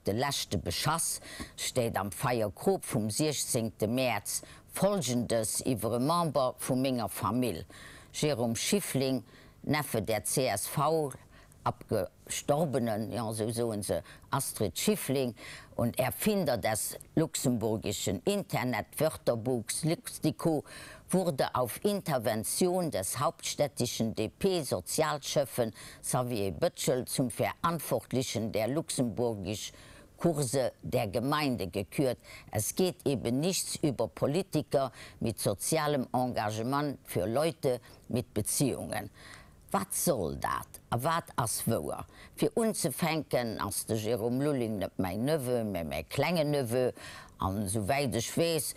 De leschte Beschass steet am Feierkrop vum 16 Mäerz Folgendes iwwer e Member vu menger Famill, Jérôme Schiffling, Neffe der csv abgestorbenen, jo esou soen se, Astrid Schiffling und Erfinder des luxemburgischen Internet-Wörterbuchs Luxdico, wurde auf Intervention des hauptstädtischen DP-Sozialschöffen Xavier Bettel zum Verantwortlichen der luxemburgisch Kurse der Gemeinde gekürt. Es geht eben nichts über Politiker mit sozialem Engagement für Leute mit Beziehungen. Wat soll dat? A wat ass wouer? Fir unzefänken ass de Jérôme Lulling net mäin Neveu, mä mäi klengen Neveu. An esouwäit ech weess,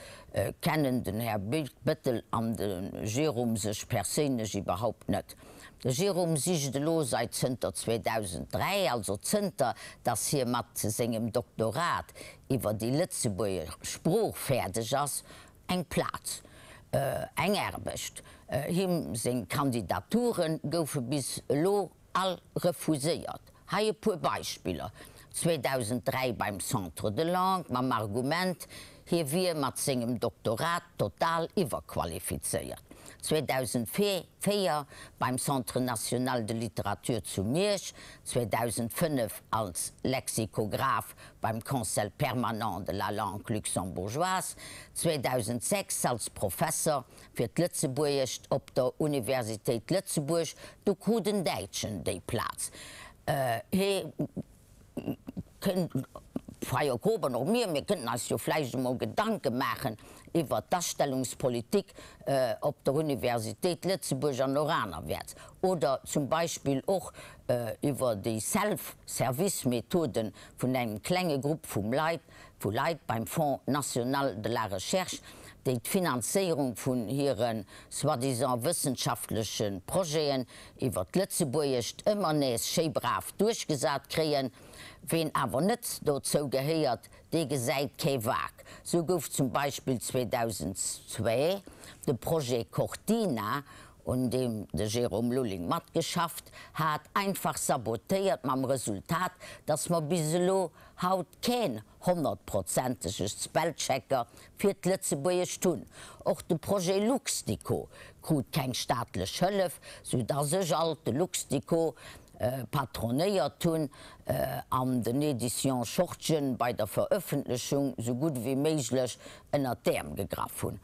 kennen den Här Bettel an de Jérôme sech perséinlech iwwerhaupt net. De Jérôme sicht elo seit zënter 2003, also zënter dass hie mat sengem Doktorat iwwer déi Lëtzebuerger Sprooch fäerdeg ass, eng Plaz, eng Aarbecht. Him seng Kandidature goufe bis elo all refuséiert. Hei e puer Beispiller, 2003 beim Centre de langue mam Argument, hie wier mat sengem Doktorat total iwwerqualifizéiert, 2004 beim Centre national de littérature zu Miersch, 2005 als Lexikograph beim Conseil permanent de la langue luxembourgeoise, 2006 als Professer fir d'Lëtzebuergescht op der Universitéit Lëtzebuerg, du krut en Däitschen déi Plaz. Hee kënnt, Frei Jakob an och mir, mir kënnten eis jo vläicht emol Gedanke maachen iwwert d'Astellungspolitik op der Universitéit Lëtzebuerg an och anerwäerts, oder zum Beispill och iwwer déi Self-Service-Methoden vun engem klenge Grupp vum Leit, vu Leit beim Fonds national de la recherche, déi d'Finanzéierung vun hire soi-disant wëssenschaftleche Projeten iwwer d'Lëtzebuergescht ëmmer nees schéi brav duerchgesat kréien. Ween awer net dozou gehéiert, dee gesäit kee Wak. Sou gouf zum Beispill 2002 de Projet Cortina, un deem de Jérôme Lulling matgeschafft hat, einfach sabotéiert, mam Resultat, datt mer bis elo haut keen honnertprozentege Spellchecker fir d'Lëtzebuergescht hunn. Och de Projet Luxdico krut keng staatlech Hëllef, sou dass ech alt de Luxdico patronéiert hunn an den Editions Schortgen bei der Verëffentlechung sou gutt ewéi méiglech ënnert d'Äerm gegraff hunn.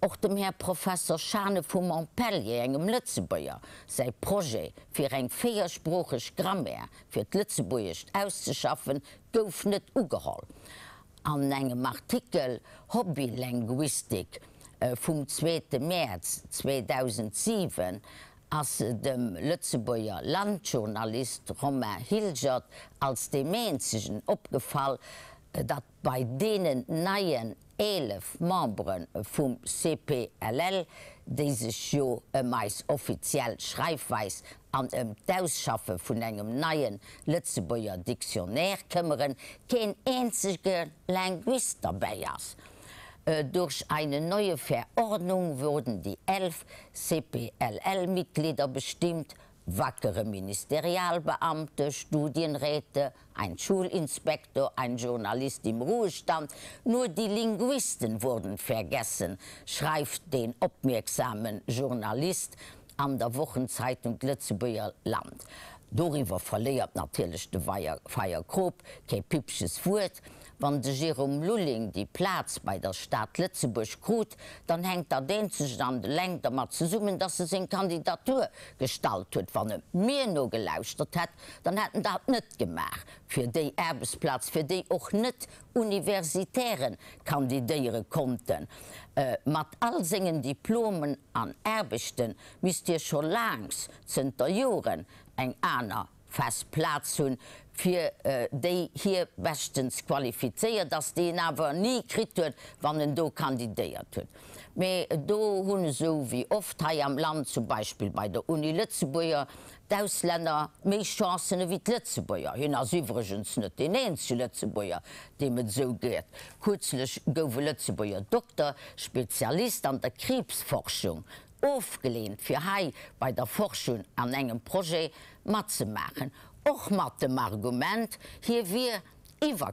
Och dem Här Professer Schane vu Montpellier, engem Lëtzebuerger, säi Projet fir eng véiersproocheg Grammaire fir d'Lëtzebuergescht auszeschaffen, gouf net ugeholl. An engem Artikel Hobbylinguistik vum zweete Mäerz 2007 ass dem Lëtzebuerger Landjournalist Romain Hilgert als deem eenzegen opgefall, datt Bei deenen neien 11 Membere vum CPLL, déi sech jo ëm eis offiziell Schreifweis an ëm d'Ausschaffe vun engem neie Lëtzebuerger Dictionnaire këmmeren, keen eenzege Linguist derbäi ass. Durch eine neue Verordnung wurden die 11 CPLL-Mitglieder bestimmt, wackere Ministerialbeamte, Studienräte, ein Schulinspektor, ein Journalist im Ruhestand, nur die Linguisten wurden vergessen, schreift deen opmierksame Journalist an der Wochenzeitung d'Lëtzebuerger Land. Doriwwer verléiert natierlech de Feierkrop kee pippches Wuert. Wann de Jérôme Lulling déi Plaz bei der Stad Lëtzebuerg krut, dann hänkt dat eenzegt an eleng dermat zesummen, dass e seng Kandidatur gestallt huet. Wann e mir nogelauschtert hätt, dann hätt en dat net gemaach fir déi Aarbechtsplaz, fir déi och net Universitäre kandidéiere konnten. Mat all sengen Diplomen an Aarbechte misst hie scho laangs, zënter Joren, eng aner fest Plaz hunn, fir déi hie beschtens qualifizéiert ass, déi en awer ni kritt huet, wann en do kandidéiert huet. Mee do hunn, esou wéi oft hei am Land, zum Beispill bei der Uni Lëtzebuerger, d'Auslänner méi Chancen ewéi d'Lëtzebuerger. Hien ass iwwregens net deen eenzege Lëtzebuerger, deem et esou geet. Kuerzlech gouf e Lëtzebuerger Dokter, Spezialist an der Kriibsforschung, ofgeleent fir hei bei der Forschung an engem Projet matzemaachen, och mat dem Argument, hie wier. Iwwer.